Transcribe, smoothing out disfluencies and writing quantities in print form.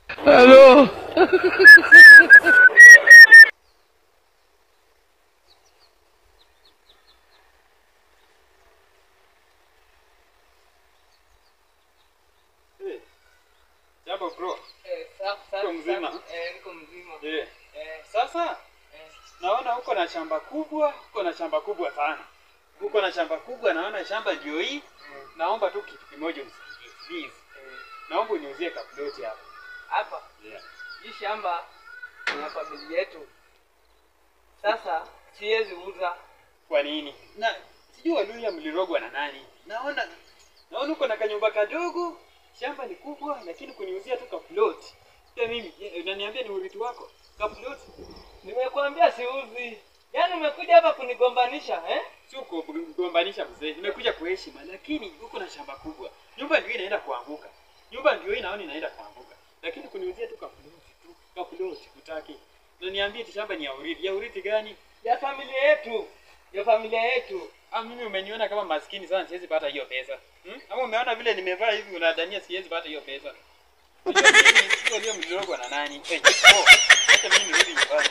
Hello. Jambo bro. Safi. Mzima. Niko mzima. Sasa naona uko na shamba kubwa, uko na shamba kubwa sana. Uko na shamba kubwa, naona shamba ndio hii. Naomba tu kitu kimoja unisaidie, please. Naomba uniuzie kaploti hapa. Hapa. Yeah. Hii shamba ni ya familia yetu. Sasa siwezi uza. Kwa nini? Na sijui Waluhya mlirogwa na nani? Naona uko na kanyumba kadogo, shamba ni kubwa, lakini kuniuzia tu kaploti. Pia mimi unaniambia ni urithi wako. Kaploti. Nimekuambia siuzi. Yaani umekuja hapa kunigombanisha, eh? Sio kugombanisha mzee. Nimekuja kwa heshima, lakini uko na shamba kubwa. Nyumba ndio inaenda kuanguka. Nyumba ndio inaona inaenda kuanguka. Lakini kuniuzia tu kaploti tu, kaploti hutaki. Na niambie eti shamba ni ya urithi. Ya urithi gani? Ya familia yetu. Ya familia yetu. Ah, mimi umeniona kama maskini sana siwezi pata hiyo pesa. Ama umeona vile nimevaa hivi unadhania siwezi pata hiyo pesa. Sio leo mlirogwa na nani? Hata mimi nirudi nyumbani.